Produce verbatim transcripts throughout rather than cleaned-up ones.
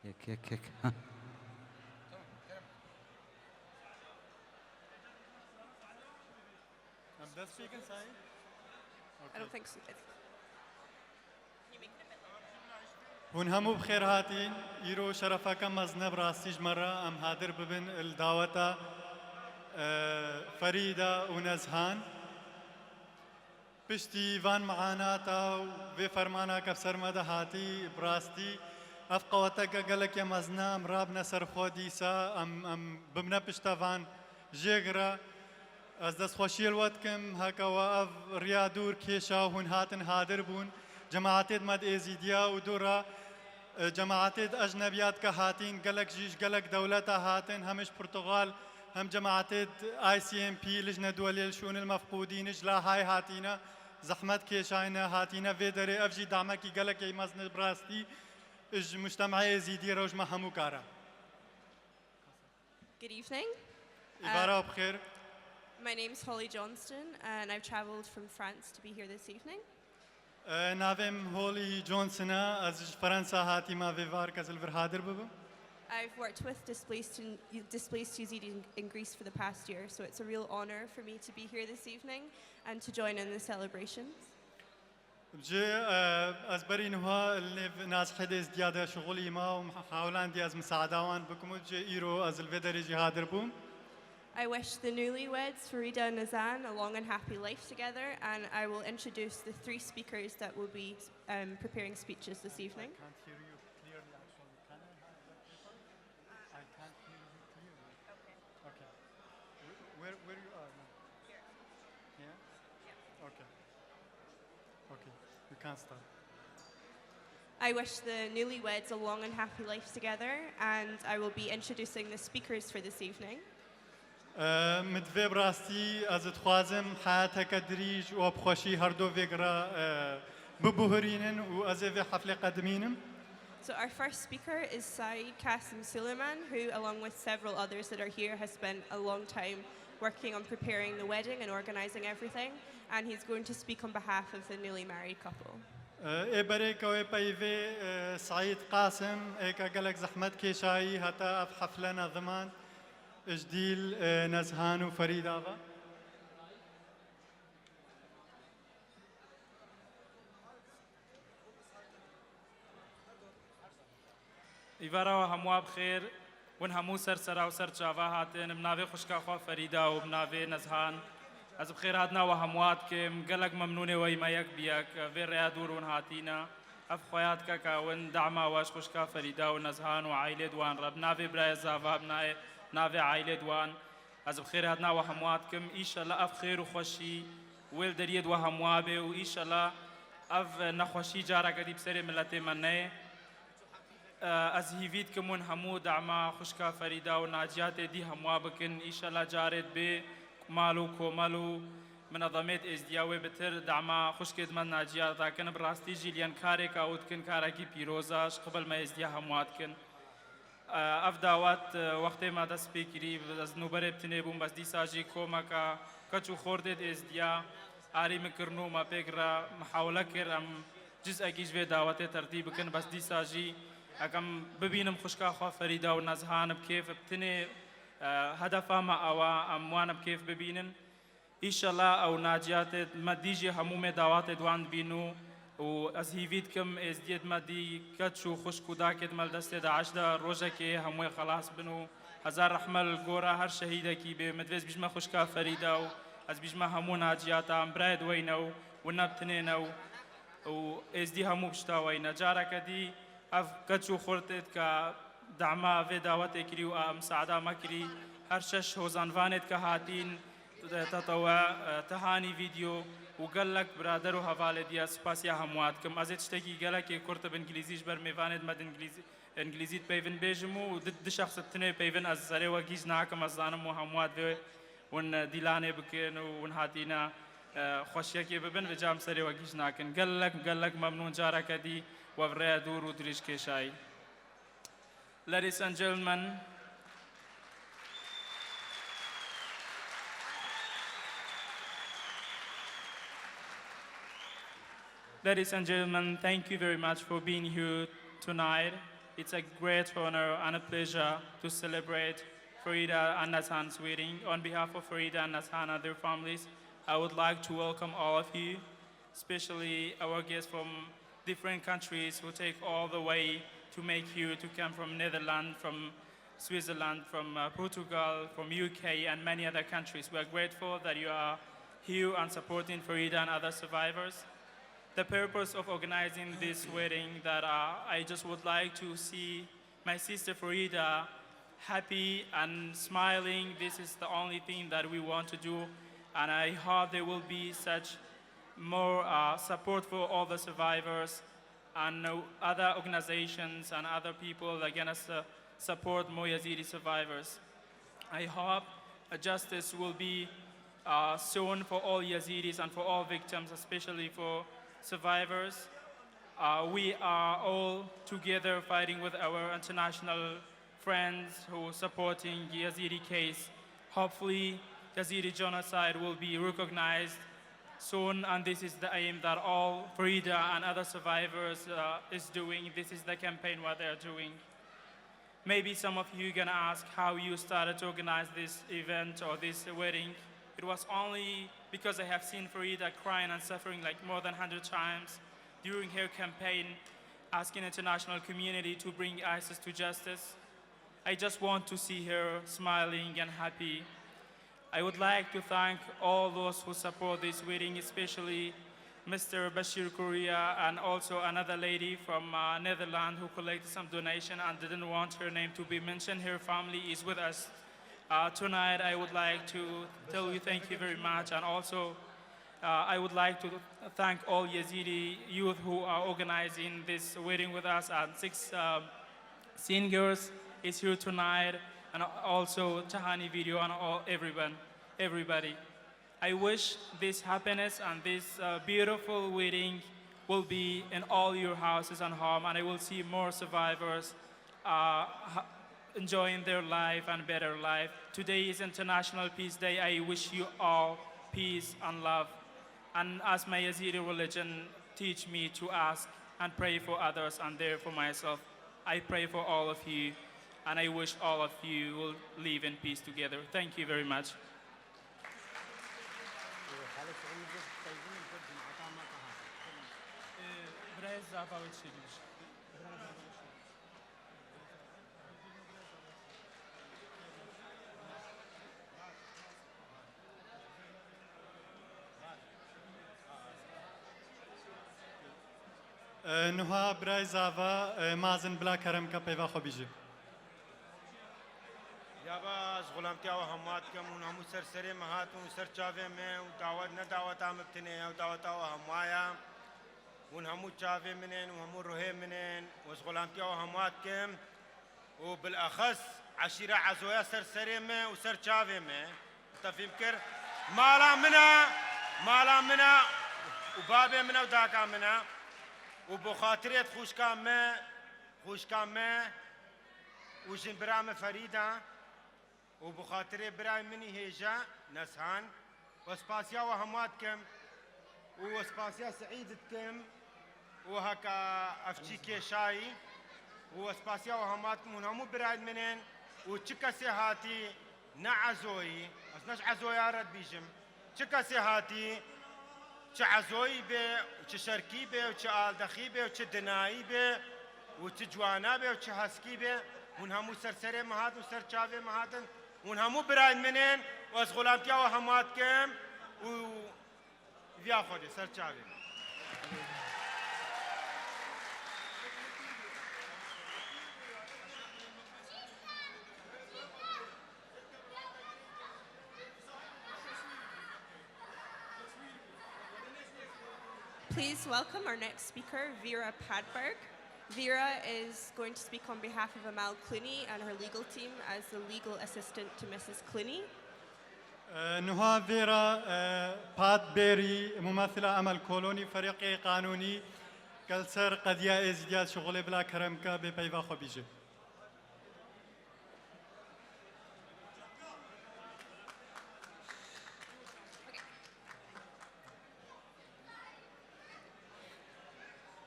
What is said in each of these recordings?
Kek, kek, kek. Em dest pê kin, Saîd? I don't think so. Hûn hemû bi xêr hatîn. Îro şerefeke mezin e bi rastî ji me re em hadir bibin li daweta, e, Ferîda û Nezhan. Piştî van mianata û vê fermana ke bi ser me de hatî, bi rastî ev qeweteke gelekê mezin e, em rabine ser xwe dîsa, em, em bibine piştevan jêgire. Ez destxweşiyê li we dikim, heke we ev riya dûr kêşa û hûn hatin hadir bûn. Cemaetê di me di Êzîdiya û dû re, e, cemaetê di ecnebiya dike hatîn, gelek jî ji gelek dewleta hatin, hem ji Portugal, hem cemaetê di I C M P, Lijne Duwelê li Şûnil Mefqûdîn, ji Lahayê hatîne, zehmet kêşayne, hatîne vê derê. Ev jî damekî gelekê mezin e bi rastî ji mujtemê Êzîdî re û ji me hemû kar e. Good evening. Îvara bi xêr. My name is Holly Johnston and I've travelled from France to be here this evening. E, navê min Holly Johnson e. Ez ji Fransa hatîme vê var ke ez li vir hadir bibim. I've worked with displaced, in, displaced Yazidis in, in Greece for the past year, so it's a real honour for me to be here this evening and to join in the celebrations. Ji, e, ez berî niha li nêv Nazihê Êzdiya de şixulîme û hewlan dî ez misaada wan bikim û ji îro ez li vê derê jî hadir bûm. I wish the newlyweds, Farida and Nazhan, a long and happy life together, and I will introduce the three speakers that will be, um, preparing speeches this evening. I can't hear you clearly, actually. Can I have that paper? I can't hear you clearly. Okay. Wh-, where, where you are now? Here? Yeah? Okay. Okay. You can start. I wish the newlyweds a long and happy life together, and I will be introducing the speakers for this evening. Min divê bi rastî ez dixwazim heyateke dirîj û bi xweşî her du vê re, e, bibuhurînin û ez ê vê heflê qedimînim. So our first speaker is Saeed Kasim Suleiman, who, along with several others that are here, has spent a long time working on preparing the wedding and organising everything, and he's going to speak on behalf of the newly married couple. Ê berê ke wê peyvê, e, Saîd Qasim, ê ke gelek zehmet kêşayî heta ev hefle nedimand, ji dîl, e, Nezhan û Ferîda ve. Îvara we hemûa bi xêr. Hûn hemû ser sera û ser çava hatin. Bi navê xwişka xwe Ferîda û bi navê Nezhan, ez bi xêrhatina we hemûa dikim. Gelek memnûnê we yî me yek bi yek. Vê rêya dûr hûn hatîne. Ev xuya dike ka hûn dema we ji xwişka Ferîda û Nezhan û aîlê di wan re, bi navê birayê zava, bi navê, navê aîlê di wan, ez bi xêrhatina we hemûa dikim. Îşela ev xêr û xweşî wê li deriyê di we hemûa bê û îşela ev nexweşî careke dî bi serê miletê me neyê. Ez hîvî dikim hûn hemû dema xwişka Ferîda û Naciyatê dî hemûa bikin. Îşela carê dibê mal û komel û minezemêt Êzdiya wê bitir dema xwişkê di me Naciyata kin. Bi rastî jî li yen karê ka û dikin karekî pîroz e, ji qibel me Êzdiya hemûa dikin. Ev dawet, e, wextê me dest pê kirî, ez nûberê bi tinê bûm, bes dîsa jî komeka keç û xortê di Êzdiya arî min kirin û me pêk re mihawle kir, em cizekî ji vê dawetê tertîb bikin, bes dîsa jî ekem bibînim xwişka xwe Ferîda û Nezhan bi kêf, bi tinê, e, hedefa me ew e, em wan bi kêf bibînin. Îşela ew Naciyatê me dî jî hemû mê dawatê di wan dibîn û, û ez hîvî dikim Êzdiyê di me dî keç û xwişk û dakê di me li destê DAIŞ de rojekê hemû ê xelas bin û hezar rehme li gora her şehîdekî bê. Min divê ez bîjme xwişka Ferîda û ez bîjme hemû Naciyata em birayê di wey ne û wina bi tinê ne û, û Êzdî hemû pişta wey ne. Careke dî ev keç û xurtê dike dema vê dawetê kirî û a misaada me kirî. Her şeş hozanvanê dike hatîn, te-, tetewe, e, tehanî vîdeo û gelek birader û hevalê diye spasiya hemûa dikim. Ez ê tiştekî gelekê kurt bi îngilîzî ji ber mêvanê di me di îngilîzî, îngilîzî dipeyvin bêjim û di, di şexs tinê peyvin ez serê we gîj nakim, ez zanim û hemûa divê hûn dîlanê bikin û hûn hatîne, e, xweşiyekê bibin, vêca em serê we gîj nakin. Gelek, gelek memnûn careke dî we bi rêya dûr û dirêj kêşayî. Ladies and gentlemen, ladies and gentlemen, thank you very much for being here tonight. It's a great honor and a pleasure to celebrate Farida and Nathan's wedding. On behalf of Farida and Nathan and their families, I would like to welcome all of you, especially our guests from different countries who take all the way to make you to come from Netherlands, from Switzerland, from uh, Portugal, from U K, and many other countries. We are grateful that you are here and supporting Farida and other survivors. The purpose of organizing this wedding that uh, I just would like to see my sister Farida happy and smiling. This is the only thing that we want to do, and I hope there will be such more uh, support for all the survivors and uh, other organizations and other people that are gonna su- support more Yazidi survivors. I hope uh, justice will be uh, soon for all Yazidis and for all victims, especially for survivors. Uh, we are all together fighting with our international friends who are supporting Yazidi case. Hopefully, Yazidi genocide will be recognized soon, and this is the aim that all Farida and other survivors uh, is doing. This is the campaign what they are doing. Maybe some of you gonna ask how you started to organize this event or this wedding. It was only because I have seen Farida crying and suffering like more than hundred times during her campaign, asking international community to bring ISIS to justice. I just want to see her smiling and happy. I would like to thank all those who support this wedding, especially Mister Bashir Korea and also another lady from uh, Netherlands who collected some donation and didn't want her name to be mentioned. Her family is with us uh, tonight. I would like to tell you thank you very much, and also uh, I would like to thank all Yazidi youth who are organizing this wedding with us and six uh, singers is here tonight, and also Tahani Video and all everyone, everybody. I wish this happiness and this uh, beautiful wedding will be in all your houses and home, and I will see more survivors uh, ha- enjoying their life and better life. Today is International Peace Day. I wish you all peace and love. And as my Yazidi religion teach me to ask and pray for others and there for myself, I pray for all of you, and I wish all of you will live in peace together. Thank you very much. E, niha birayê zava, e, Mazin bila kerem ke peyva xwe bîje. Ya ba, ez xulamtiya we hemû dikim, hûn hemû ser serê me hatin û ser çavê me û dawet ne daweta me bi tinê ye û daweta we hemû ye. Hûn hemû çavê min ên û hemû ruhê min ên û ez xulamtiya we hemû dikim. û bilexes eşîra Ezoya ser serê me û ser çavê me. Te fîm kir? Mala min e, mala min e û babê min e û daka min e. Û bi xatirê xwişka me, xwişka me û jinbira me Ferîda û bi xatirê birayê min î hêja Neshan, we spasiya we hemû dikim û we spasiya Seîd dikim û heka ev çî kêşayî û we spasiya we hemû dikim. Hûn hemû birayên min ên û çi kesê hatî ne Ezoyî, ez ne ji Ezoya re dibîjim, çi kesê hatî, çi Ezoyî be û çi Şerkî be û çi Aldexî be û çi Dinayî be û çi Ciwana be û çi Heskî be, hûn hemû ser serê me hatin û ser çavê me hatin. Hûn hemû birayên min ên û ez xulamtiya we hemû dikim û viya Xwedê ser çavê me. Please welcome our next speaker, Vera Padberg. Vera is going to speak on behalf of Amal Clooney and her legal team as the legal assistant to Missus Clooney. E, niha Vera, e, Padberî, mumethila Emel Kolonî, ferîqê qanûnî, ke li ser qediya Êzîdiya dişixulê bila kerem ke bê peyva xwe bîje.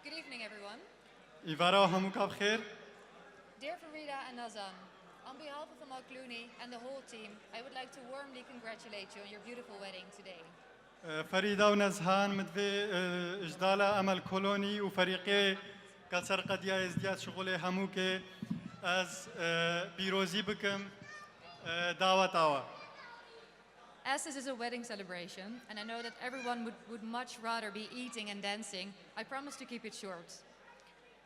Good evening, everyone. Îvara we hemûka bi xêr. Dear Farida and Nazan, on behalf of Amal Clooney and the whole team, I would like to warmly congratulate you on your beautiful wedding today. Ferîda û Nezhan, min divê e, ji dala Emel Kolonî û ferîqê gel ser qediya Êzdiya dişixulê hemûkê ez e, pîrozî bikim e, daweta we. As this is a wedding celebration, and I know that everyone would, would much rather be eating and dancing, I promise to keep it short.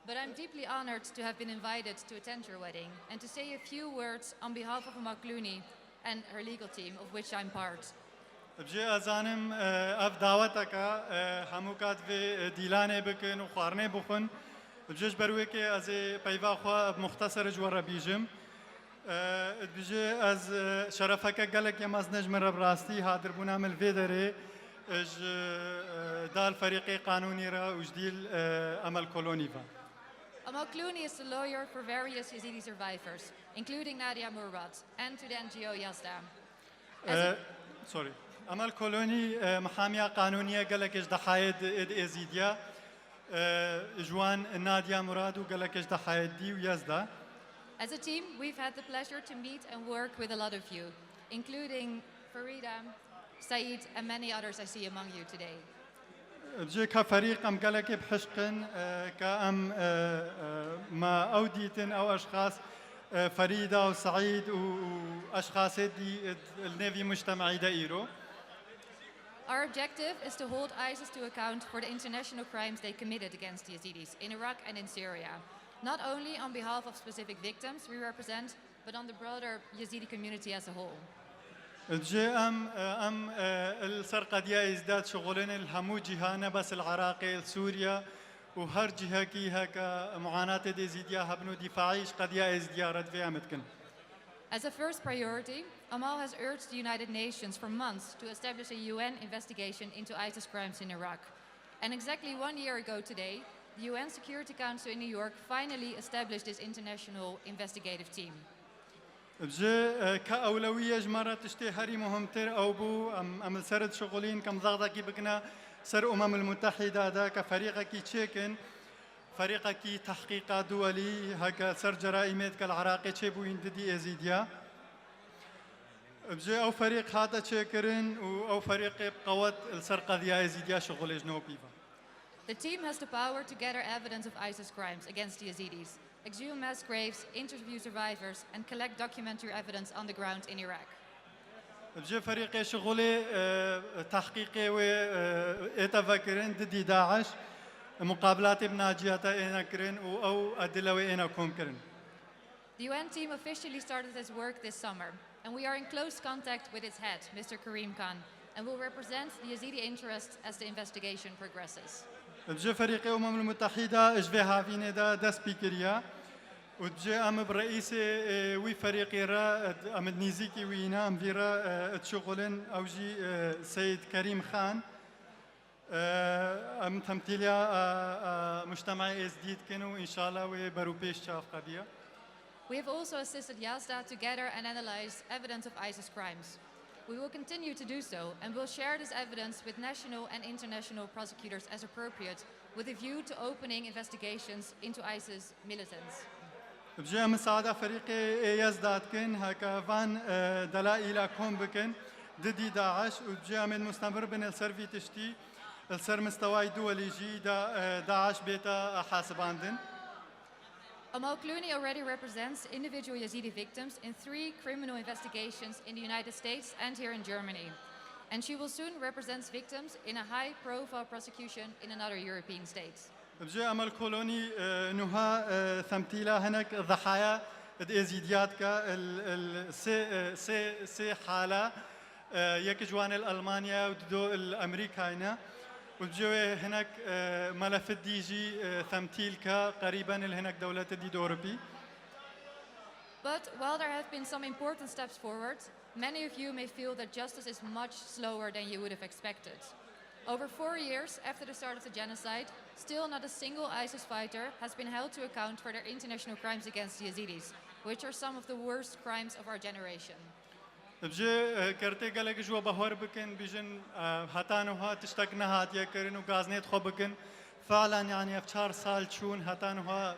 But I'm deeply honored to have been invited to attend your wedding and to say a few words on behalf of Amal Clooney and her legal team, of which I'm part. Bi cê ez zanim e, ev daweteke e, hemûka divê e, dîlanê bikin û xwarinê bixwin. Bi cê ji ber wê kê ez ê peyva xwe bi muxteser ji we re bîjim. E, dibêje ez e, şerefeke gelekê mezin e ji min re bi rastî hatirbûna min li vê derê e, ji e, dal ferîqê qanûnî re û ji dîl e, Emel Kolonî ve. Amal Clooney is the lawyer for various Yazidi survivors, including Nadia Murad, and to the N G O Yazda. As a- E, sorry. Emel Kolonî e, mihamiya qanûnî ye gelekê ji dehayê di, di Êzîdiya. E, ji wan Nadia Murad û gelekê ji dehayê dî û Yazda. As a team, we've had the pleasure to meet and work with a lot of you, including Farida, Saeed, and many others I see among you today. Bi cê ka ferîq em gelekê bi hişq in e, ka em e, e, me ew dîtin, ew eşxas e, Ferîda û Seîd û, û eşxasê dî e, li nêvî mujtemeyî de îro. Our objective is to hold ISIS to account for the international crimes they committed against Yazidis in Iraq and in Syria, not only on behalf of specific victims we represent, but on the broader Yazidi community as a whole. Ji em, em e, li ser qediya Êzîdiya dişixulin li hemû cîha, ne bes li Iraqê, li Sûriye û her cihekî heke muanatê dê Êzîdiya hebin û dîfaî ji qediya Êzîdiya re divê em dikin. As a first priority, Amal has urged the United Nations for months to establish a U N investigation into ISIS crimes in Iraq. And exactly one year ago today, the U N Security Council in New York finally established this international investigative team. Ji e, ka ewlewî ye ji me re tiştê herî muhimtir ew bû, em, em li ser dişixulîn, ke em zexdekî bikine ser Umemul Mutehîda de, ke ferîqekî çêkin, ferîqekî tehqîqa duwelî, heke ser ceraîmê dike li Iraqê çêbûyîn didî Êzîdiya. Bi cê ew ferîq hate çêkirin û ew ferîqê bi qewet li ser qediya Êzîdiya şixulê ji nû pî ve. The team has the power to gather evidence of ISIS crimes against the Yazidis, exhume mass graves, interview survivors, and collect documentary evidence on the ground in Iraq. Bi cê ferîqê şixulê e, tehqîqê wê e, ête vekirin didî DAIŞ, muqabilatê bi naciyata êne kirin û ew edile wê êne kom kirin. The U N team officially started its work this summer, and we are in close contact with its head, Mister Karim Khan, and will represent the Yazidi interests as the investigation progresses. Bi cê ferîqê Umemul Mutehîda ji vê havînê de dest pî kiriye û di cê em bi reîsê e, wî ferîqê re, em di nîzîkî wî ne, em vî re e, dişixulin, ew jî e, Seyid Kerîm Xan. E, em temtîliya e, e, mujtemeyê êzdî dikin û înşallah wê berûpêş çav qediya. We have also assisted Yazda to gather and analyze evidence of ISIS crimes. We will continue to do so and will share this evidence with national and international prosecutors as appropriate, with a view to opening investigations into ISIS militants. Bi cê em misaada ferîqê ê Yazda dikin, heke van e, delaîla kom bikin didî DAIŞ û bi cê em ê mustemir bin li ser vî tiştî, li ser mistewayî duwelî jî da, e, DAIŞ bête hasibandin. Amal Clooney already represents individual Yazidi victims in three criminal investigations in the United States and here in Germany. And she will soon represent victims in a high-profile prosecution in another European state. Bi cê Emel Kolonî e, nuha e, temtîla hinek dehaya di Êzîdiya dike, il, il, sê, e, sê, sê hala e, yek ji wan li Elmanya û dido li Emerîkayê ne. Û cewê hinek e, melefit dî jî e, temtîl ke qerîben li hinek dewletê dî di Ewropî. But while there have been some important steps forward, many of you may feel that justice is much slower than you would have expected. Over four years after the start of the genocide, still not a single ISIS fighter has been held to account for their international crimes against Yazidis, which are some of the worst crimes of our generation. Bi cê e, kertê gelek ji we bahwer bikin, bijin e, heta niha tiştek nehatiye kirin û gaznêt xwe bikin. Fe'len, yanî ev çar sal çûn, heta niha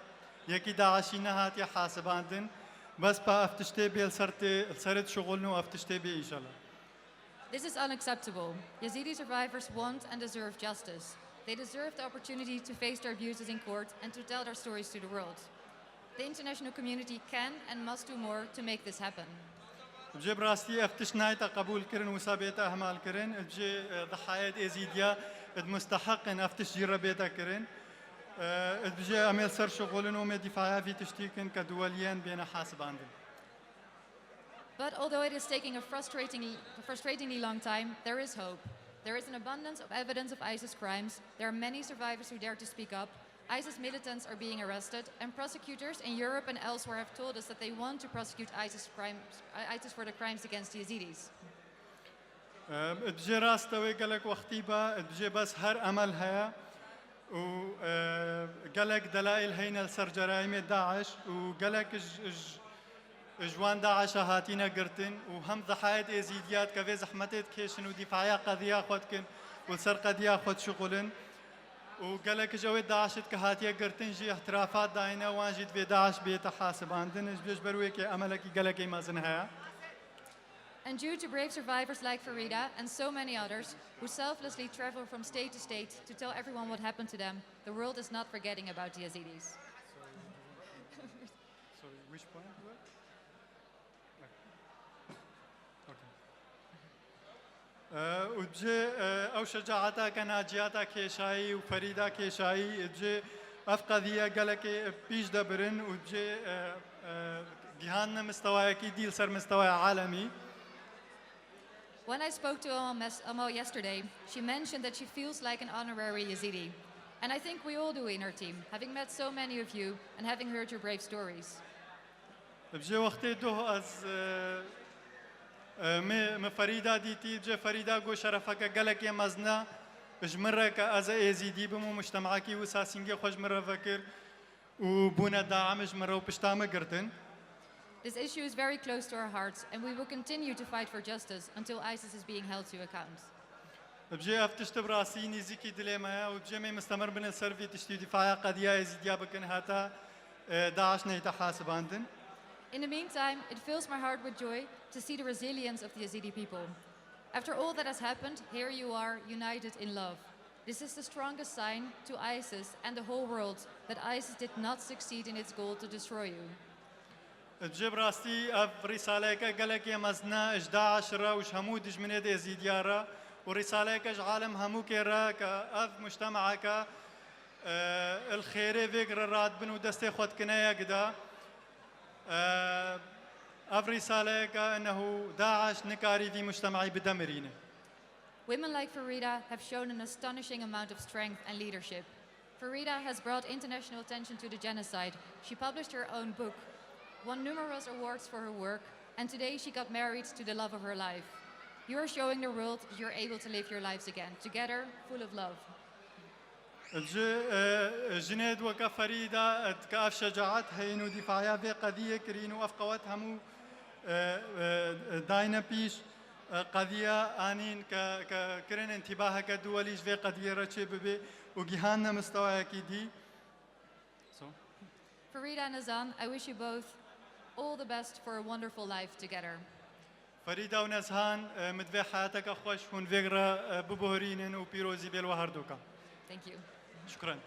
Yekî DAIŞî nehatiye hasibandin, bes pa ev tiştê bê li ser tê, li serê dişuxulin û ev tiştê bê înşallah. This is unacceptable. Yazidi survivors want and deserve justice. They deserve the opportunity to face their abuses in court and to tell their stories to the world. The international community can and must do more to make this happen. Dibêje bi rastî ev tişt nayête qebûlkirin, wisa bête ihmalkirin. Dibêje, e, dihayet êzîdiya di musteheq in ev tişt jî re bête kirin. E, dibêje em ê li ser şixulin û em ê dîfaya vî tiştî kin ke duweliyên bêne hasibandin. But although it is taking a frustratingly, a frustratingly long time, there is hope. There is an abundance of evidence of ISIS crimes. There are many survivors who dare to speak up. ISIS militants are being arrested, and prosecutors in Europe and elsewhere have told us that they want to prosecute ISIS, crimes, ISIS for the crimes against Yazidis. Dibêje rast e wê gelek wextî be, dibêje bes her emel heye û, e, gelek delaîl heyne li ser cerayîmê DAIŞ û gelek ji, ji, ji wan DAIŞa hatîne girtin û hem dihayet êzîdiya dike vê zehmetê dikêşin û dîfaya qediya xwe dikin û li ser qediya xwe dişuxulin û gelek ji ew ê DAIŞê dike hatiye girtin jî îtirafat dayine, wan jî divê DAIŞ bête hasibandin. Dibêje ji ber wê kê emelekî gelekî mezin heye. And due to brave survivors like Farida and so many others who selflessly travel from state to state to tell everyone what happened to them, the world is not forgetting about the Yazidis. Sorry, which point was that? Okay. Û dibêje, e, ew şecaeta ke Naciyata kêşayî û Ferîda kêşayî, dibêje ev qediye gelekê pîş de birin û dibêje, e, e, gihandine mistewayekî dî li ser mistewaya alemî. When I spoke to Amal, Amal yesterday, she mentioned that she feels like an honorary Yazidi. And I think we all do in her team, having met so many of you and having heard your brave stories. Dibêje wextê doh ez, e, e, me, me Ferîda dîtî, dibêje Ferîda got şerefeke gelekê mezin e ji min re ke ez ê êzîdî bim û mujtemekî wisa sîngê xwe ji min re vekir û bûne daim ji min re û pişta min girtin. This issue is very close to our hearts and we will continue to fight for justice until ISIS is being held to account. Dibêje ev tişt bi rastî nêzîkî dilê me ye û dibêje em ê mistemir bin li ser vî tiştî û dîfaya qediya êzîdiya bikin heta, e, DAIŞ neyte hasibandin. In the meantime, it fills my heart with joy to see the resilience of the Yazidi people. After all that has happened, here you are, united in love. This is the strongest sign to ISIS and the whole world that ISIS did not succeed in its goal to destroy you. Dibêje bi rastî ev rîsaleyeke gelekê mezin e ji DAIŞ re û ji hemû dijminê êzîdiya re û rîsaleyeke ji alem hemûkê re ke ev mujtemeke, e, li xêrê vêg re radibin û destê xwe dikine yek de. E, ev rîsaleyeke ennehu DAIŞ nikarî vî mujtemeyî bide mirîne. Women like Farida have shown an astonishing amount of strength and leadership. Farida has brought international attention to the genocide. She published her own book, won numerous awards for her work, and today she got married to the love of her life. You are showing the world that you're able to live your lives again, together, full of love. Ji, e, jinê weke Ferîda, e, dike ev şecaet heyin û dîfaya vê qediyê kirîn û ev qewet hemû, e, e, dayne pîş, e, qediya anîn ke, ke kirin întîbaheke duwelî ji vê qediyê re çêbibe û gihandine mistewayekî dî. So. Farida and Azan, I wish you both all the best for a wonderful life together. Ferîda û Nezhan, e, min divê heyateke xweş hûn vê re, e, bibuhirînin û pîrozî bê li we herduka. Thank you. Şukran.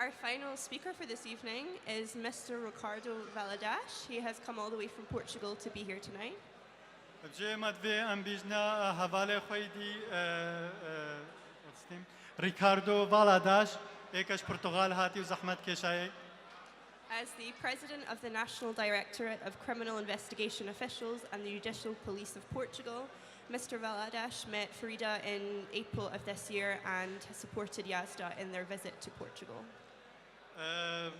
Our final speaker for this evening is Mister Ricardo Valadares. He has come all the way from Portugal to be here tonight. Cê me divê em bîjne hevalê xwe yî dî, e, e, what's his name? Ricardo Valadares, êk ji Portugal hatî û zehmet kêşayê. As the president of the National Directorate of Criminal Investigation Officials and the Judicial Police of Portugal, Mister Valadares met Farida in April of this year and has supported Yazda in their visit to Portugal. E,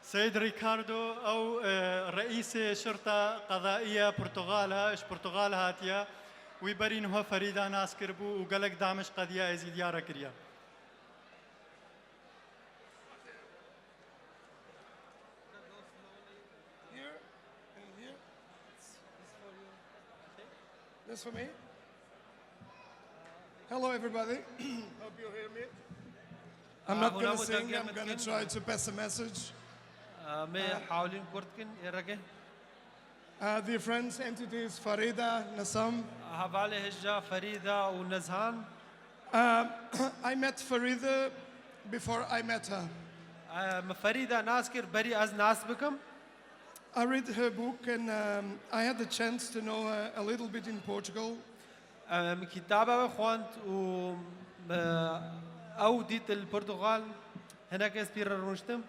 Seyid Ricardo ew, e, reîsê şirta qedaiye Portugal e, ji Portugal hatiye. Wî berî niha Ferîda nas kiribû û gelek dam ji qediya Êzîdiya re kiriye. Here and here. This for me. Hello, everybody. Hope you hear me. I'm not going to sing. I'm going to try to pass a message. Em ê hewlîn kurt kin ê rege. Uh, dear friends, entities, Farida, Nasam. Hevalê hêja Ferîda û Nezhan. Um, I met Farida before I met her. Em Ferîda nas kir berî ez nas bikim. I read her book and um, I had the chance to know her a little bit in Portugal. Em kitaba wê xwend û, e, ew dît li Portugal hinek ez pî re rûniştim.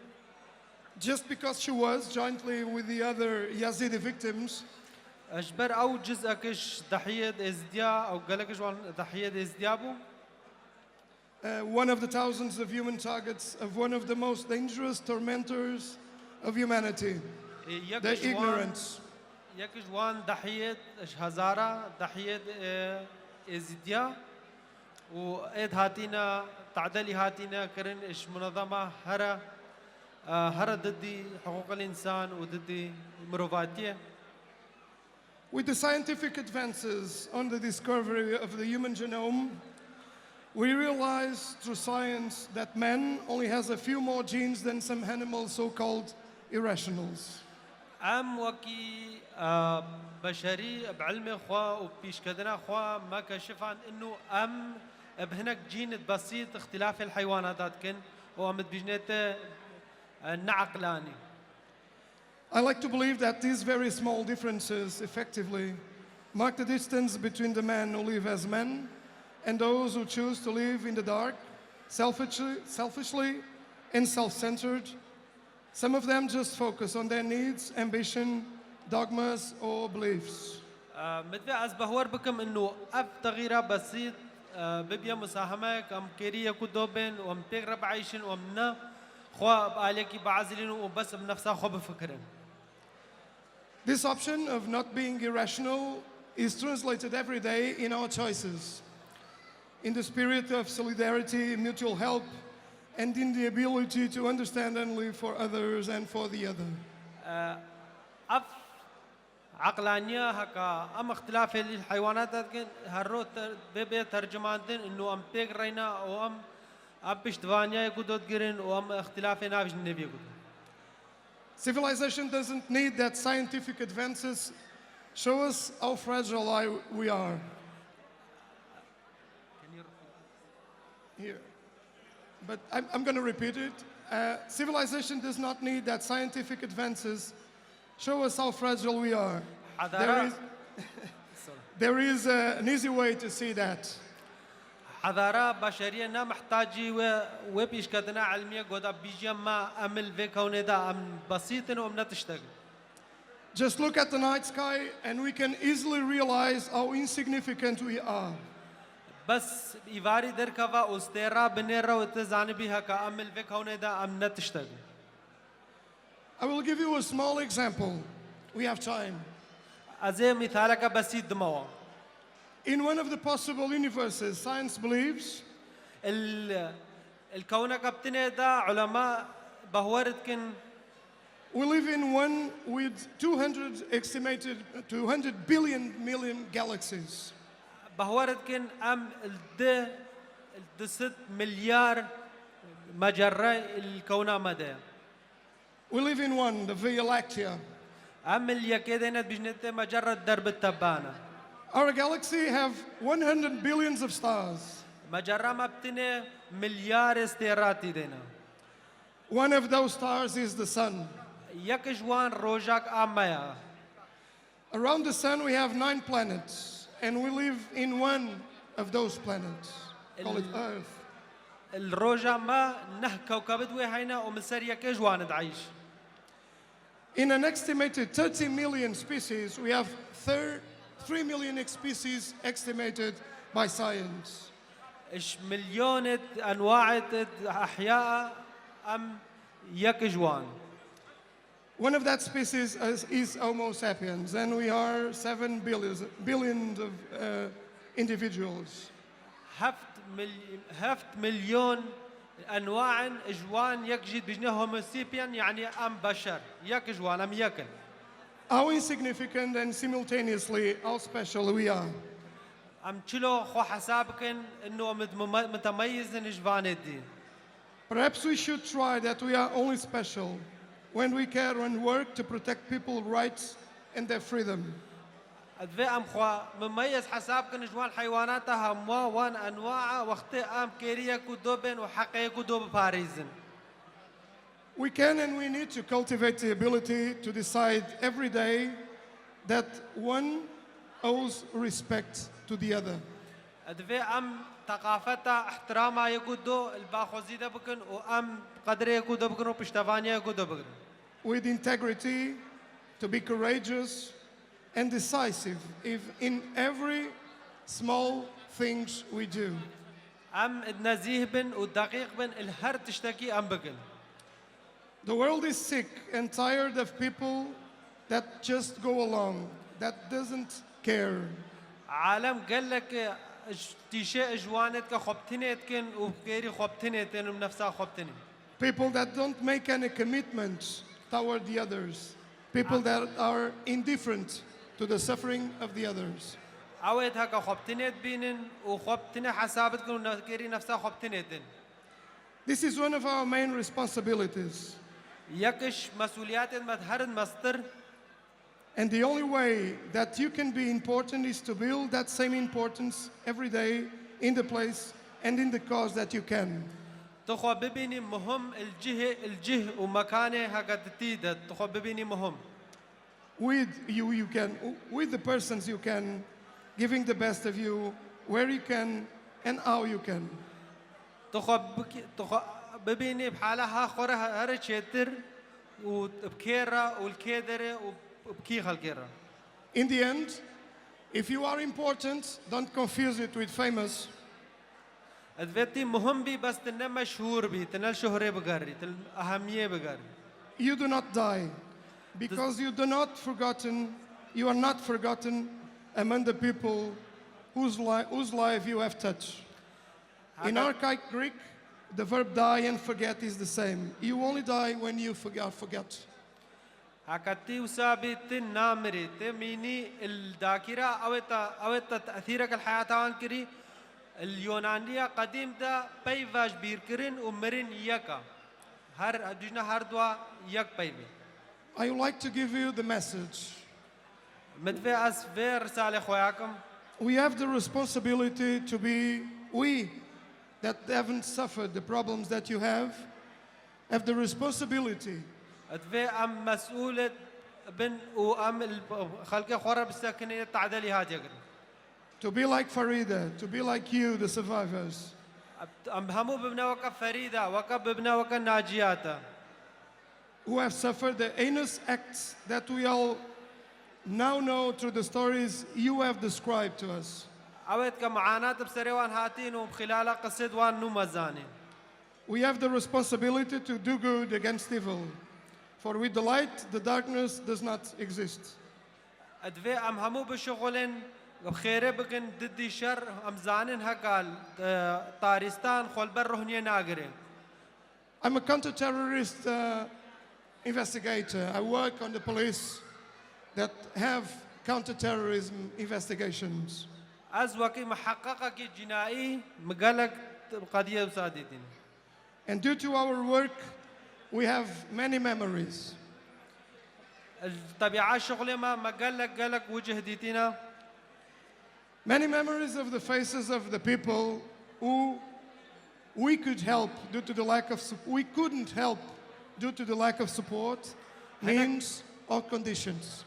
Just because she was jointly with the other Yazidi victims, Ji ber ew cizek ji dehiyê Êzidiya ew gelek ji wan dehiyê Êzidiya bû. Uh, one of the thousands of human targets of one of the most dangerous tormentors of humanity, Ê, yek the ji wan, ignorance. Yek ji wan dehiyê ji hezara dehiyê, e, Êzidiya û êd hatîne, tedelî hatîne kirin ji munezema here, e, here didî hiqûqil însan û didî mirovatiyê. With the scientific advances on the discovery of the human genome, we realize through science that man only has a few more genes than some animals, so-called irrationals. Em wekî, e, beşerî bi ilmê xwe û pîşketina xwe me keşifand inu em bi hinek cîn di besît îxtilafê li heywanata dikin û em dibîjnê te, e, neeqlanî. I like to believe that these very small differences effectively mark the distance between the men who live as men and those who choose to live in the dark, selfishly, selfishly and self-centered. Some of them just focus on their needs, ambition, dogmas or beliefs. Min divê ez behwer bikim inu ev texîra besît, e, bibiye musahemeyek em kêrî yek û do bên û em pêk re bieyşin û em ne xwe bi aliyekî biezilînin û bes bi nefsa xwe bifikirin. This option of not being irrational is translated every day in our choices, in the spirit of solidarity, mutual help, and in the ability to understand and live for others and for the other. Ev eqlaniya heka em îxtilafê li heywanata dikin, her roj ter-, bê bê tercimandin û em pêk reyna û em, em piştvaniyayê ku do digirin û em îxtilafê navijin nêviyê ku do. Civilization doesn't need that scientific advances show us how fragile I, we are. Here. But I'm, I'm going to repeat it. Uh, civilization does not need that scientific advances show us how fragile we are. There Hadara- is, there is uh, an easy way to see that. Hedara beşeriyê ne mihtacî wê, wê pîşketina ilmiyê goda bîjiye me em li vê kewnê de em besît in û em ne tiştek in. Just look at the night sky and we can easily realize how insignificant we are. Bes îvarî derkeva û stêra binêre û tu zanibî heka em li vê kewnê de em ne tiştek in. I will give you a small example. We have time. Ez ê mîsaleke besît dime we. In one of the possible universes, science believes Il, il kewneke bi tinê de ulema behwer dikin, we live in one with two hundred estimated, two hundred billion million galaxies. Behwer dikin em li di, li du sed milyar mecerre li kewna me de. We live in one, the Via Láctea. Em li yekê de ne dibîjnê tê mecerre derbi tebane. Our galaxy have one hundred billions of stars. Mecerra me bi tinê milyarê stêratî de ne. One of those stars is the sun. Yek ji wan rojak a me ye. Around the sun, we have nine planets, and we live in one of those planets. Call it Earth. Li roja me neh kewkebit wê heyne û min ser yekê ji wan dieyş. In an estimated thirty million species, we have thir- three million species estimated by science. Ji milyonê enwaê ehya em yek ji wan. One of that species is, is Homo sapiens, and we are seven billions, billions of uh, individuals. Heft, mil, heft milyon enwaên ji wan yek jî dibijne Homo sapien, yani em beşer. Yek ji wan, em yek in. How insignificant and simultaneously how special we are. Em çilo xwe hesab bikin, ino em mutemeyyiz in ji vanê dî. Perhaps we should try that we are only special when we care and work to protect people's rights and their freedom. Divê em xwe mimeyez hesab kin ji wan heywanata hemwa wan enwaa wextê em kêriyek û do bên û heqeyek û do biparêzin. We can and we need to cultivate the ability to decide every day that one owes respect to the other. Divê em teqafeta ihtirama yek û do li baxwezî de bikin û em qedrê yek û do bikin û piştevaniya yek û do bikin. With integrity, to be courageous and decisive if in every small things we do. Em nezîh bin û deqîq bin li her tiştekî em bikin. The world is sick and tired of people that just go along, that doesn't care. Alem gelek tîşe ji wan dike xwe bi tinê dikin û kêrî xwe bi tinê tên û nefsa xwe bi tinê. People that don't make any commitment toward the others. People that are indifferent to the suffering of the others. Ew ê heke xwe bi tinê dibînin û xwe bi tinê hesab dikin û kêrî nefsa xwe bi tinê tên. This is one of our main responsibilities. Yek ji mesûliyetên me herin mestir. And the only way that you can be important is to build that same importance every day in the place and in the cause that you can. Tu xwe bibînî muhim li cihê, li cih û mekanê heke tu tî de, tu xwe bibînî muhim. With you, you can, with the persons you can, giving the best of you where you can and how you can. Tu xwe bibînî bi hala ha xwe re here çêtir û bi kê re û li kê derê û bi kî xelkê re. In the end, if you are important, don't confuse it with famous. Divê tî muhim bî, bes tu ne meşhûr bî, tu ne li şohrê bigerî, tu li ehemiyê bigerî. You do not die because you do not forgotten, you are not forgotten among the people whose, li whose life you have touched. In archaic Greek, the verb die and forget is the same. You only die when you forget. Heke tî wisa bî, tu namirî, tu mînî li dakîra ew ê te, ew ê te tesîrek li heyata wan kirî. Li Yonaniya qedîm de peyva ji bîrkirin û mirin yek e. Her dijna her dua yek peyv e. I would like to give you the message. Min divê ez vê risalê xwe yakim. We have the responsibility to be we that haven't suffered the problems that you have. Have the responsibility. Divê em mesûl bin û em xelkê xwe re bisekinê tedelî hatiye kirin. To be like Farida, to be like you, the survivors. Em hemû bibine weke Ferîda, weke bibine weke Naciyata. Who have suffered the heinous acts that we all now know through the stories you have described to us. Ew ê dike muanat bi serê wan hatin û bi xilala qisê di wan nû me zanîn. We have the responsibility to do good against evil, for with the light the darkness does not exist. Divê em hemû bişixulin, bi xêrê bikin didî şer, em zanin heka, e, tarîstan xwe li ber rohniyê nagire. I'm a counter-terrorist uh, investigator. I work on the police that have counter-terrorism investigations. Ez wekî miheqeqekî cînayî, min gelek qediyê wisa dîtin. And due to our work, we have many memories. Li tebîa şixulê me, me gelek, gelek wicih dîtîne. Many memories of the faces of the people who we could help due to the lack of sup- we couldn't help due to the lack of support, means, or conditions.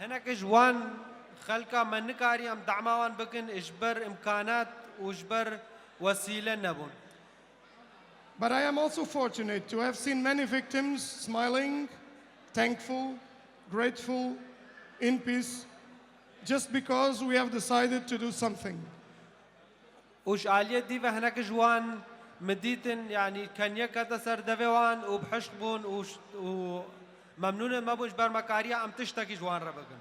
Hinek ji wan xelka me nikarî em dema wan bikin ji ber imkanat û ji ber wesîle nebûn. But I am also fortunate to have seen many victims smiling, thankful, grateful, in peace, just because we have decided to do something. Û ji aliyê dî ve hinek ji wan min dîtin, yanî keniye kete ser devê wan û bi hişk bûn û ş-, û memnûnê me bûn ji ber me kariye em tiştekî ji wan re bikin.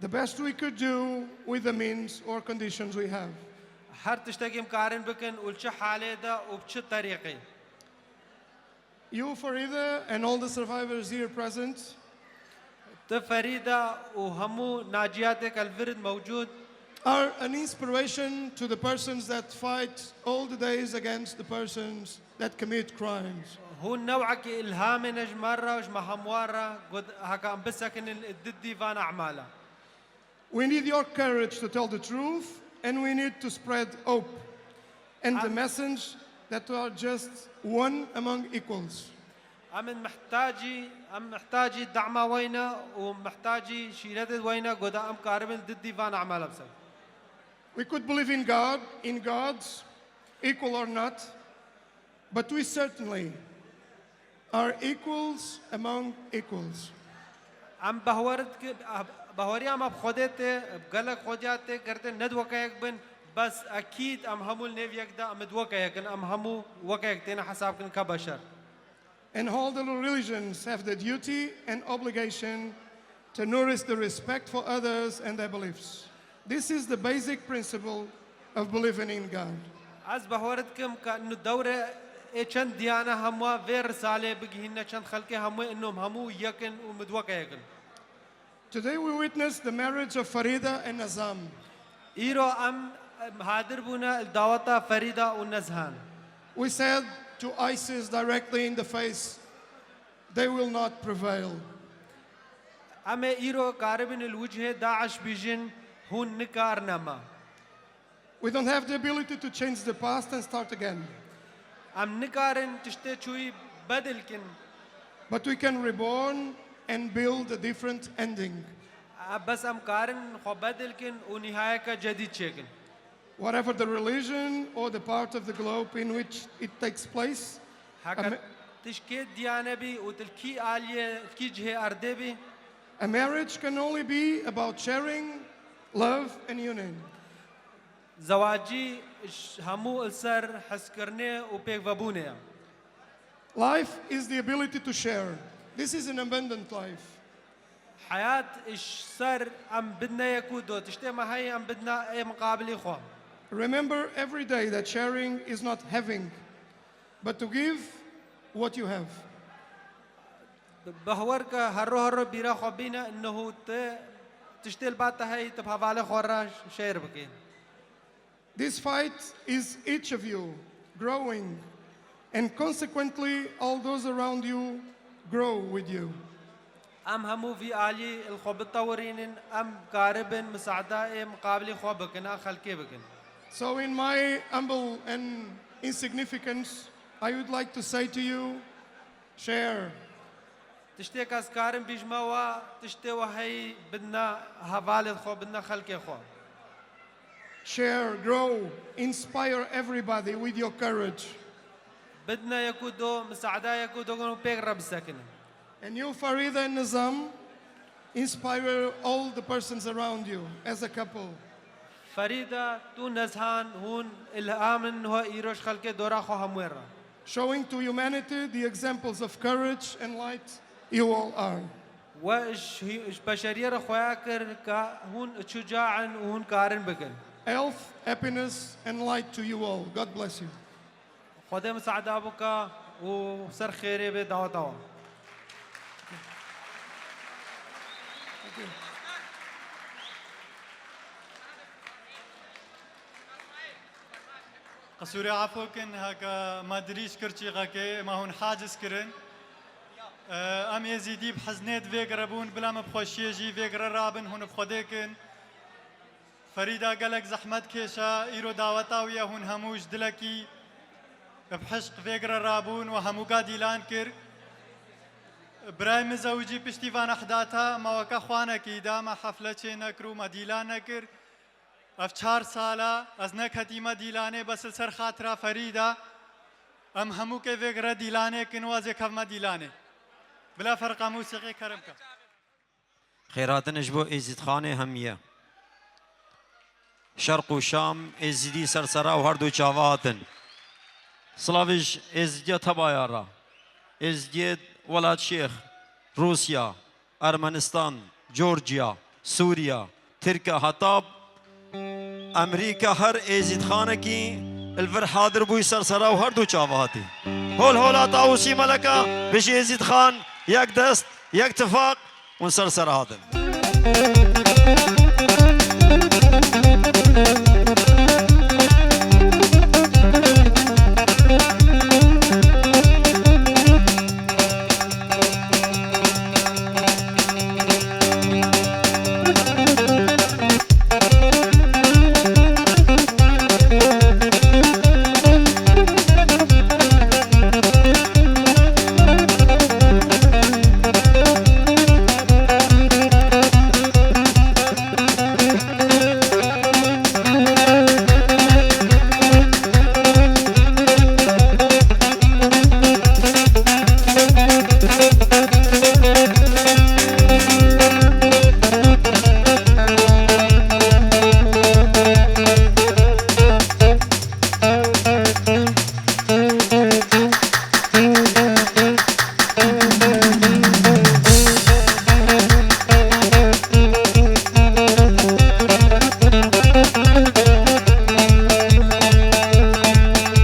The best we could do with the means or conditions we have. Her tiştekî em karin bikin û li çi halê de û bi çi terîqê. You, Farida, and all the survivors here present Tu Ferîda û hemû naciyatê ke li vir in mewcûd are an inspiration to the persons that fight all the days against the persons that commit crimes. Hûn newekî îlhamê ne ji me re û ji me hemû re, ku heke em bisekinin id didî van emala. We need your courage to tell the truth, and we need to spread hope and the message that we are just one among equals. Em in mihtacî, em mihtacî dema we ne û mihtacî şîretê we ne, ku da em karibin didî van emala bisekinin. We could believe in God, in gods, equal or not, but we certainly are equals among equals. Em behwer diki-, behweriya me bi Xwedê tê, bi gelek xwediya tê girtin, ne di weke yek bin, bes ekîd em hemû li nêv yek de em di weke yek in, em hemû weke yek têne hesab kirin ke beşer. And all the religions have the duty and obligation to nourish the respect for others and their beliefs. This is the basic principle of believing in God. Ez behwer dikim ke nu dewre ê çend diyane hemû vê risalê bigihîne çend xelkê hemû ino hemû yekin û midweke yekin. Today we witness the marriage of Farida and Nazam. Îro em, em hadir bûne li daweta Ferîda û Nezhan. We said to ISIS directly in the face, they will not prevail. Em ê îro karibin li wicihê DAIŞ bîjin, hûn nikarine me. We don't have the ability to change the past and start again. Em nikarin tiştê çûyî bedil kin. But we can reborn and build a different ending. Bes em karin xwe bedil kin û nihayeke cedîd çêkin. Whatever the religion or the part of the globe in which it takes place, Heke a ma- tişt kê diyane bî û til kî aliyê, kî cihê erdê bî. A marriage can only be about sharing, love and union. Zewacî ji hemû li ser hezkirinê û pêkvebûnê ye. Life is the ability to share. This is an abundant life. Heyat ji ser em bidine yek û do. Tiştê me heye em bidine ê miqabilî xwe. Remember every day that sharing is not having, but to give what you have. Behwer ke herro herro bîra xwe bîne, neho te tiştê li ba te heyî, tu bi hevalê xwe re şêr bikî. This fight is each of you growing, and consequently all those around you grow with you. Em hemû vî alî li xwe bitewirînin, em karibin misaada ê miqabilî xwe bikin, a xelkê bikin. So in my humble and insignificance, I would like to say to you, share. Tiştê ke ez karim bîjme we, tiştê we heyî bidine hevalê xwe, bidine xelkê xwe. Share, grow, inspire everybody with your courage. Bidine yek û do, misaada yek û do kin û pêk re bisekinin. And you, Farida and Nizam, inspire all the persons around you as a couple. Ferîda, tu Nezhan, hûn îlham in ho îro ji xelkê dora xwe hemû re. Showing to humanity the examples of courage and light you all are. We ji, ji beşeriyê re xweya kir ke hûn şuca in û hûn karin bikin. Health, happiness and light to you all. God bless you. Xwedê misaada bike û ser xêrê bê daweta wan. Qisûrê efo kin, heke me dirîj kir çîqekê, me hûn haciz kirin. Em ê zîdî bi heznê di vê gire bûn, bila me bi xweşiyê jî vê gire rabin, hûn bi Xwedê kin. Ferîda gelek zehmet kêşa, îro daweta wî ye, hûn hemû ji dilekî bi hişq vê gire rabûn û hemûka dîlan kir. Birayê min zewicî piştî van ehdata me weke xwanekî da, me hefle çê nekir û me dîlan nekir. Ev çar sala ez neketîme dîlanê, bes li ser xatira Ferîda em hemûkê vê gire dîlanê kin, wazê kevme dîlanê. Bila ferqa mûsîqî kerem ke. Xêrhatin ji bo Êzîdxanê hemiye. Şerq û Şam, Êzîdî ser sera û her du çava hatin. Silavê ji Êzîdiya tebaya re. Êzîdiyê Welatşêx, Rûsya, Ermenistan, Georgia, Sûriya, Tirkiye heta Emerîka, her Êzîdxanekî li vir hadir bûyî ser sera û her du çava hatî. Hol hola Tawusî Meleka, bijî Êzîdxan, yek dest, yek tifaq, hûn ser sera hatin.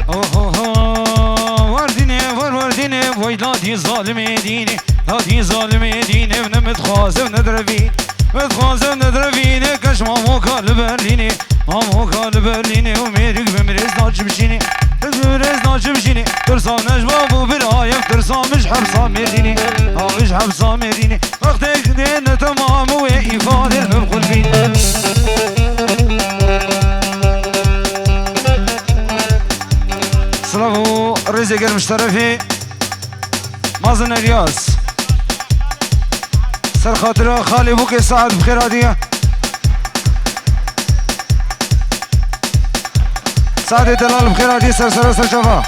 Oho, ho, werdînê, wer werdînê, vay dadî zalimê dînê, dadî zalimê dînê, ne min dixwaze, ne direvî, min dixwaze, ne direvî, ne keş mamoka li Berlînê, mamoka li Berlînê û mêrik bi mirêz da çi bişînê, ez bi mirêz da çi bişînê, tirsa ne ji bav û birayê, tirsa min ji hepsa Mêrdînê, ha min ji hepsa Mêrdînê. Wextê dê ne temam û wê îfadê min bi xwe bîn. Silav û rêzê germ ji terefê Mazin Elyas. Ser xatira Xalê Bûkê Saet bi xêr hatiye. Saetê delal bi xêr hatiye ser sera ser çava.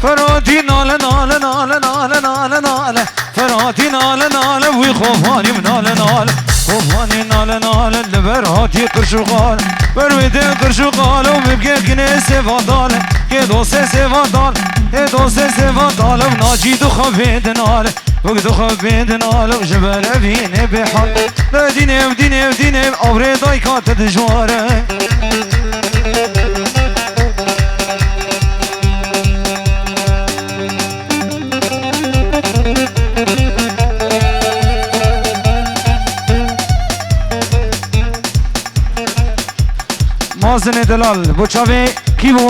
Ferhatî nale, nale, nale, nale, nale, nale. Ferhatî nale, nale, wî xovanî nale, nale. Xovanî nale, nale, li ber hatî qirş û qal. Ber wê de qirş û qal û min bike kinê sêva dal. Kê dostê sêva dal, ê dostê sêva dal û nacî du xwe bê dinal. Wek du xwe bê dinal û ji ber evînê bê hal. Ne dînê, dînê, dînê, abrê dayka te dijwar e. Mazinê delal, bo çavê kî bû?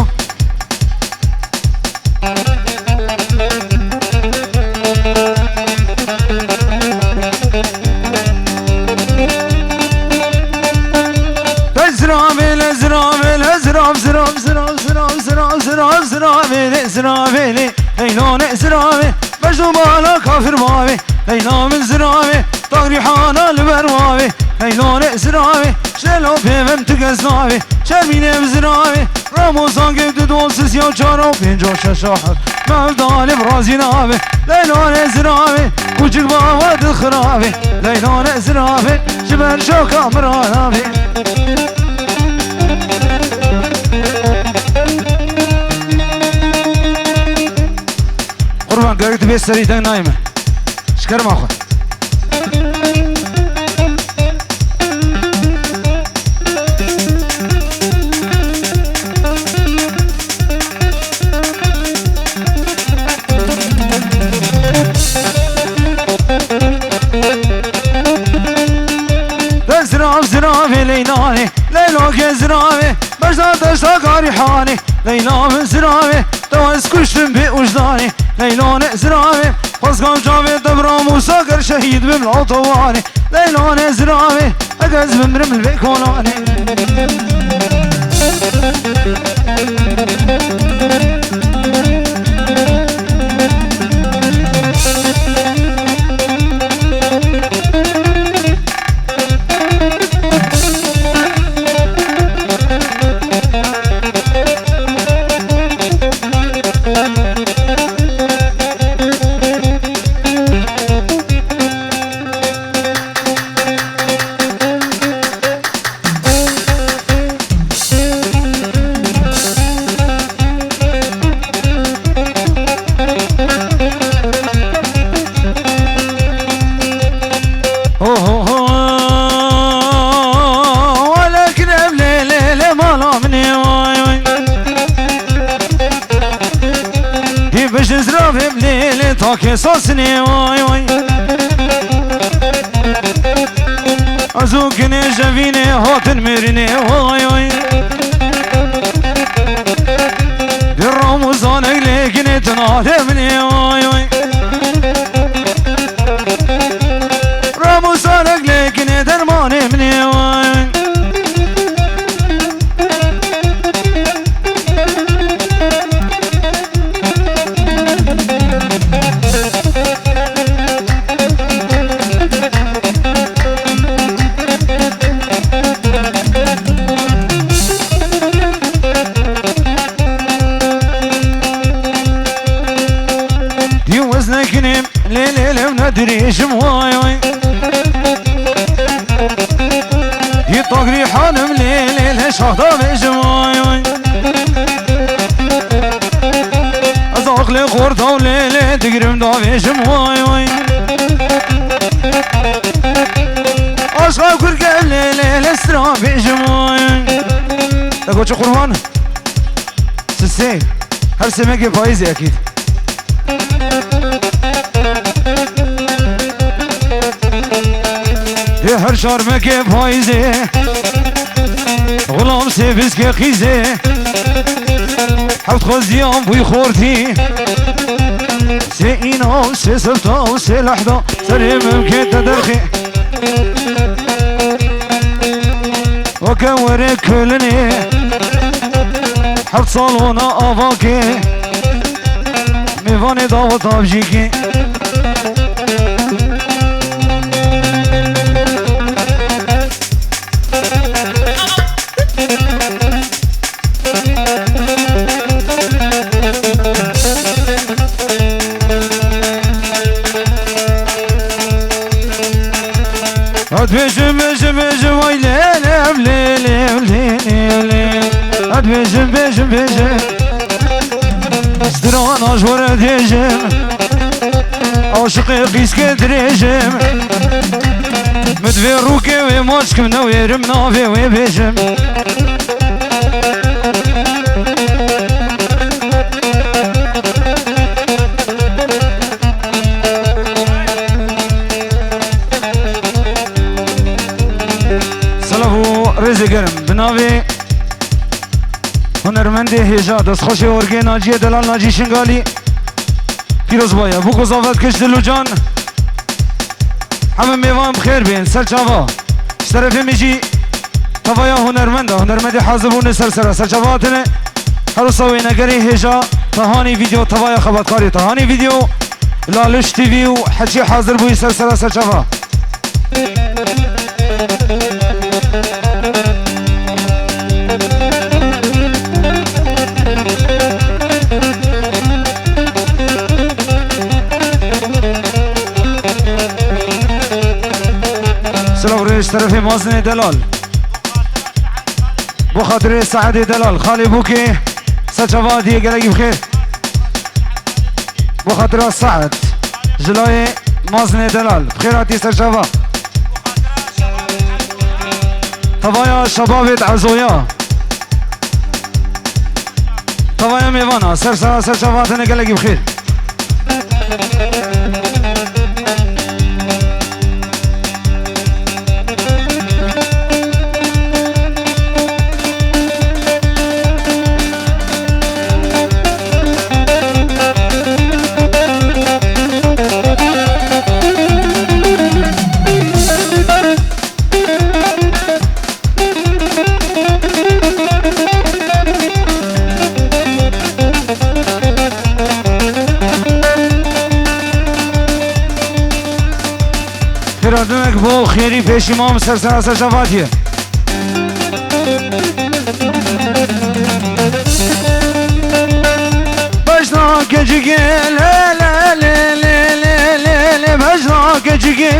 Te ziravê le, ziravê le, zirav, zirav, zirav, zirav, zirav, zirav, zirav, ziravê le, ziravê le, Leylonê ziravê, Mecnû bala kafir bavê, Leyla min ziravê, Tarîhana li ber wavê, Leylonê ziravê, Şelo pê vim tu kes navê, Şermînê bi ziravê, Ramazan gê du dol sisiya çara û pênca şeşa heft. Mevdalê bi razî navê, Leylonê ziravê, Kuçik bava di xiravê, Leylonê ziravê, ji ber şoka min ranavê. Qurban, gerek dibê serî deng nayê min. Ji kerema xwe. Te zirav ziravê Leylanê, Leylo ke ziravê, beşda deşta Garîhanê, Leyla min ziravê, te ez kuştim bê ujdanê, Leylo ne ziravê, xwezgam çavê te bira Musa ger Şehîd bim li Otobanê, Leylanê ziravê, eke ez bimrim li vê kolanê. Ho, ho, ho. Wele kirem lê, lê, lê, mala min ê, vay, vay. Dî bijin ziravê min lê, lê, takê sosnê, vay, vay. Ez û kinê jevînê hatin mêrînê, vay, vay. Dê ramûzanek lê kinê tu nadê min ê, vay, vay. Ramûzanek lê kinê dermanê min ê, vay, vay. Dî wez nekinim, lê, lê, lê, ne dirêjim, vay, vay. Dî tagrî hanim, lê, lê, lê, şahda vêjim, vay, vay. Ez aqlê xorta û lê lê digirim davêjim, vay vay. Aşqa kurke lê lê lê sira bêjim, vay vay. Te goçi qurban. Sisê. Her semekê payîzê ekîd. Dê her şarmekê payîzê, xulam sê biskê qîzê, heft xweziyan bûy xortî. Sê îna, sê sefta û sê lehda, serê mimkê te derxê. Weke were kölinê, heft salona avakê, mêvanê dawet avjîkê. Hat bêjim, bêjim, bêjim, vay lê, lê, lê, lê, lê, lê, lê. Hat bêjim, bêjim, bêjim. Strana ji we re dêjim. Aşiqê qîzkê dirêjim. Min divê rûkê wê maç kim newêrim navê wê bêjim. Silav û rêzê germ. Bi navê hunermendê hêja, destxweşê orgê Naciyê Delal Nacî Şingalî. Pîroz baye. Bû ku zafet kiş dil û can. Hemî mêvan bi xêr bên. Ser çava. Ji terefê min jî tevaya hunermend e. Hunermendê hazir bûne ser sera. Ser çava hatine. Her wisa wênegerê hêja Tahanî Video, tevaya xebatkarê Tahanî Video, Laliş T V û Heçî hazir bûyî ser sera ser çava. Silav rêz terefê Mazinê Delal. Bo xatirê Saedê Delal, xalê Bûkê, ser çava diye gelekî bi xêr. Bo xatira Saed, ji layê Mazinê Delal, bi xêr hatî ser çava. Tevaya şebabê di Ezoya. Tevaya mêvana, ser sera ser çava hatine gelekî bi xêr. Şêrî pêşî mam ser sera ser şevatiyê. Bejna keçikê le le le le le le le, bejna keçikê,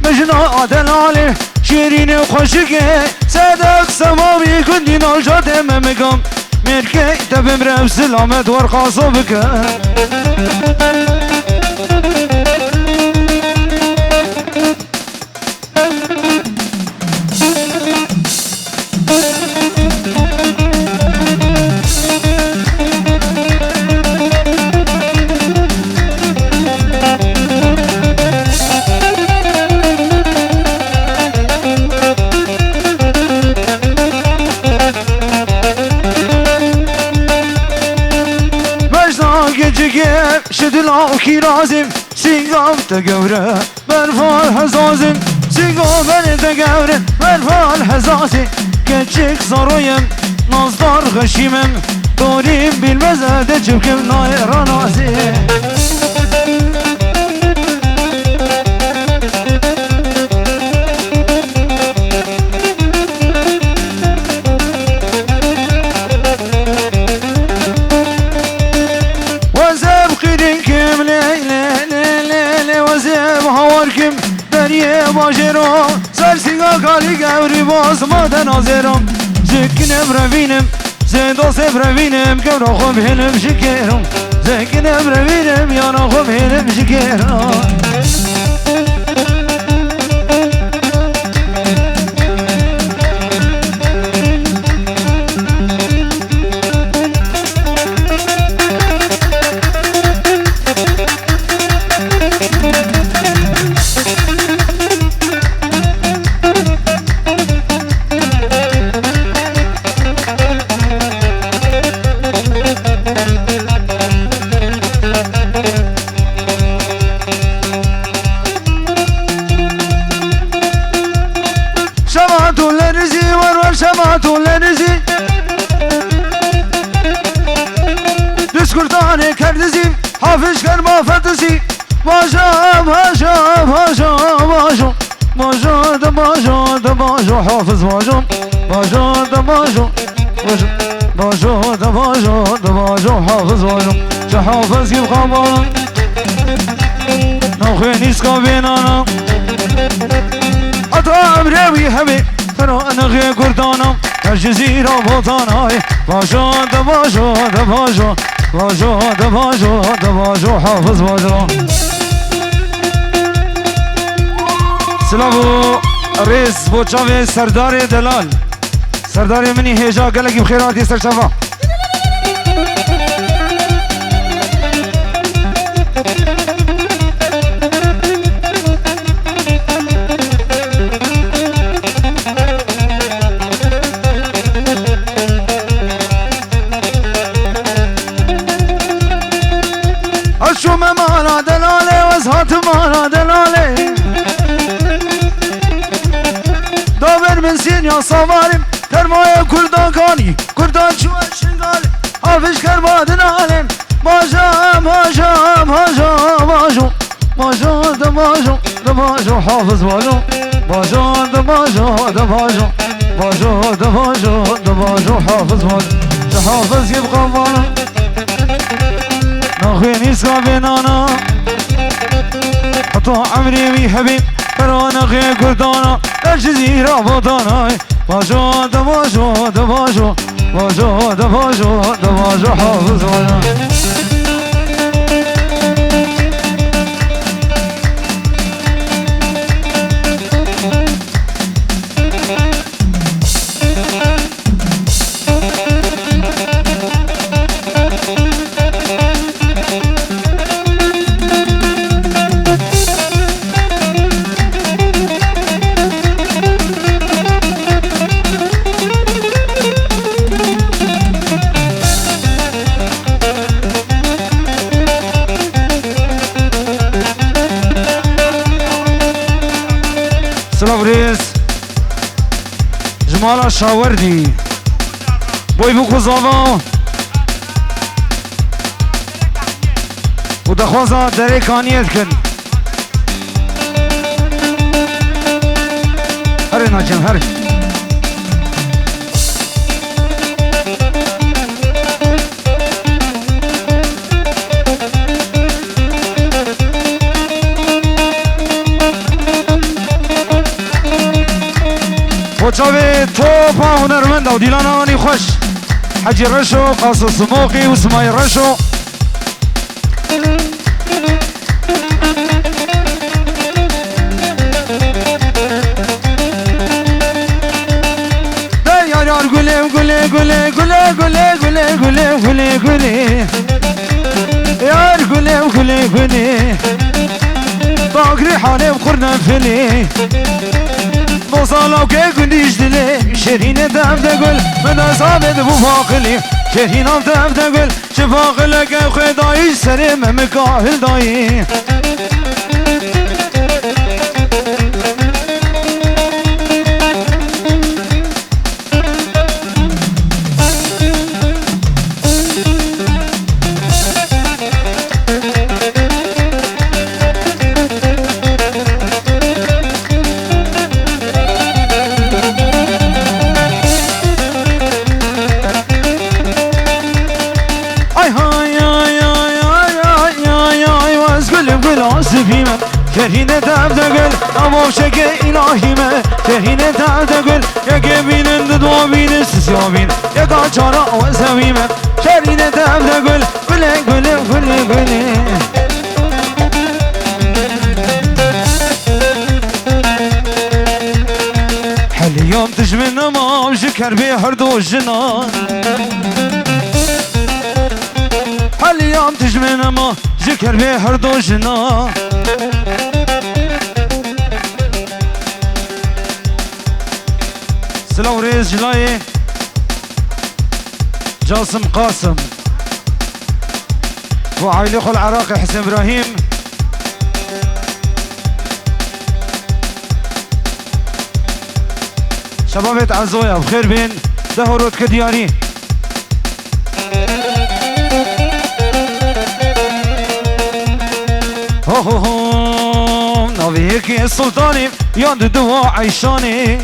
bejna delalê, şêrînê xweşikê, sedeq semavî gundî nalşatê me migam, mêrkê te bimre silamet werqaso bike. Bejna gecikê şidila û kîrazim, sîngam te gewre. Berfal hezazim, sîngo berê de gewre, berfal hezazim, keçik zaroyim, nazdar xeşîmim, dorîm bilmeze de çipkim nayê ranazî. Wezeb qîrîn kim lê lê lê lê lê, wezeb hawar kim. Deriyê bajêro, ser sînga kalî gewrî baz ma de nazêro. Ji kinê birevînim, zê dostê birevînim, gewra xwe bihêlim ji kêro. Ji kinê birevînim, yana xwe bihêlim ji kêro. Şema tu lerizî, wer wer şema tu lerizî. Dizkurtanê kerdizî, hafiz kerma fetizî. Bajo, bajo, bajo, bajo. Bajo de bajo de bajo, hafiz bajo. Bajo de bajo. Bajo, bajo de bajo de bajo, hafiz bajo. Ji hafiz gibi kabalan. Naxwe nîska vênana. Heta emrê wî hemê. Tera nexê kurdana. Her Cizîra botanay. Bajo de bajo de bajo. Bajo de bajo de bajo, hafiz bajo. Silav û rêz bo çavê Serdarê Delal. Serdarê min î hêja, gelekî bi xêr hatî ser çava. Ez çûme mala delalê, ez hatim mala delalê. Daber min sînya savarim, termayê kurdan kanî, kurdan çûye şingalê. Hafiz kerma dinalê, bajo, bajo, bajo, bajo. Bajo de bajo de bajo, hafiz bajo. Bajo de bajo de bajo. Bajo de bajo de bajo, hafiz bajo. Ji hafiz yê bixebana. Naxwê nîska vênana. Heta emrê wî hebî. Pera nexê kurdana. Her Cizîra botanay. Bajo de bajo de bajo. Bajo de bajo de bajo, hafiz bajo. Silav rêz. Ji mala Şawerdî. Boy bû ku zava. Û daxwaza derê kaniyê dikin. Cemher. Bo çavê topa hunermenda û dîlana wanî xweş. Hecî Reşo, Qaso Simoqî û Simayî Reşo. De yar yar gulê, gulê, gulê. Yar gulê, gulê, gulê. Bagirî hanê xurne filî. Doza lawkê gundîş dilê. Şêrînê dev de gul. Min de zavê de bû faqilî. Şêrîna dev de gul. Çi faqileke xwe dayî serê me, min kahil dayî. Ay hay ay ay ay ay ay ay, wez gulüm gül asibî me. Şerîne dev de gul, amavşeke îlahî me. Şerîne dev de gul, yekê bînin di dua bînin sisya bîn. Yeka çara wez hewî me. Şerîne dev de gul, gulê gulê gulê gulê. Heliyam dijmin nema ji kerbê her do jina. Heliyam dijmin nema ji kerbê her do jina. Silav rêz ji layê Casim Qasim. Bo aîlê xwe li Iraqê Hisên Îbrahîm. Şebabê Ezoya, bi xêr bên, deh û rotke diyarî. Ho ho ho, navê yekê Sultanê, ya di duwa Eyşanê.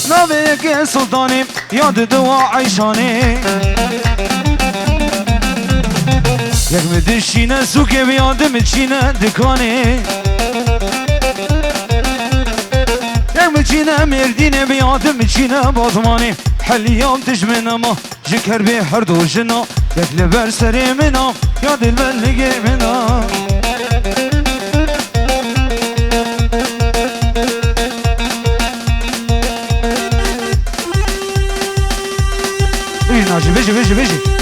Navê yekê Sultanê, ya di duwa Eyşanê. Yek mi dişîne sûkê bi ya di mi çîne dikanê. Yek mi çîne Mêrdînê bi ya di mi çîne Batmanê. Heliyam dijmin nema ji kerbê her do jina. Yek li ber serê min a, ya dilber li gê min a. Bêjî najî, bêjî, bêjî, bêjî.